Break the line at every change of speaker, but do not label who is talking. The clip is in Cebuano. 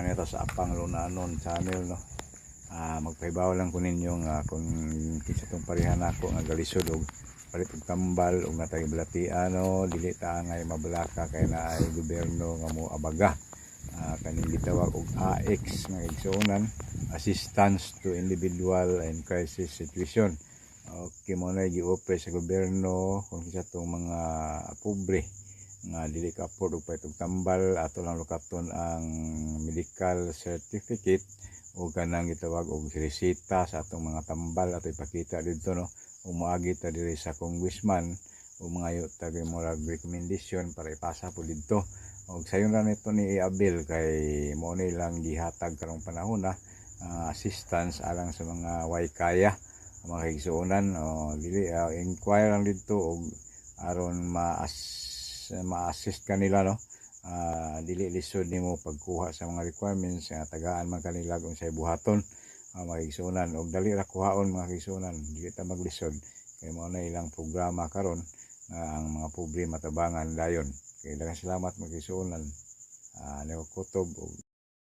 Nito sa Apang Lunanon Channel, no. Magpahibaw lang ko ninyo nga kung kinsa tong pareha nako nga galisod og palit og tambal og natay balatian, no, dili ta angay mabalaka kay naay gobyerno nga mo abaga. Kaning gitawag og AICS, mga igsuonan, Assistance to Individual and Crisis Situation. Okay, mo na gi-offer sa gobyerno kung kinsa tong mga pobre nga dili ka afford og palit og tambal, ato lang lukaton ang medical certificate o kanang gitawag og reseta sa atong mga tambal, ato ipakita didto, no, ug moagi ta diri sa congressman o mangayo ta murag recommendation para ipasa po didto. Og sayon ra nito ni i-avail kay mo ni lang gihatag karong panahon na assistance alang sa mga way kaya, mga kaigsuonan. O dili inquire lang didto og aron ma-assist kanila, no. Dili lisod nimo pagkuha sa mga requirements nga tagaan man kanila kung say buhaton, mga kaigsuonan, og dali ra kuhaon, mga kaigsuonan. Dili ta maglisod kay mao na ilang programa karon nga ang mga pobre matabangan dayon. Kay daghang salamat, mga kaigsuonan. Kutob og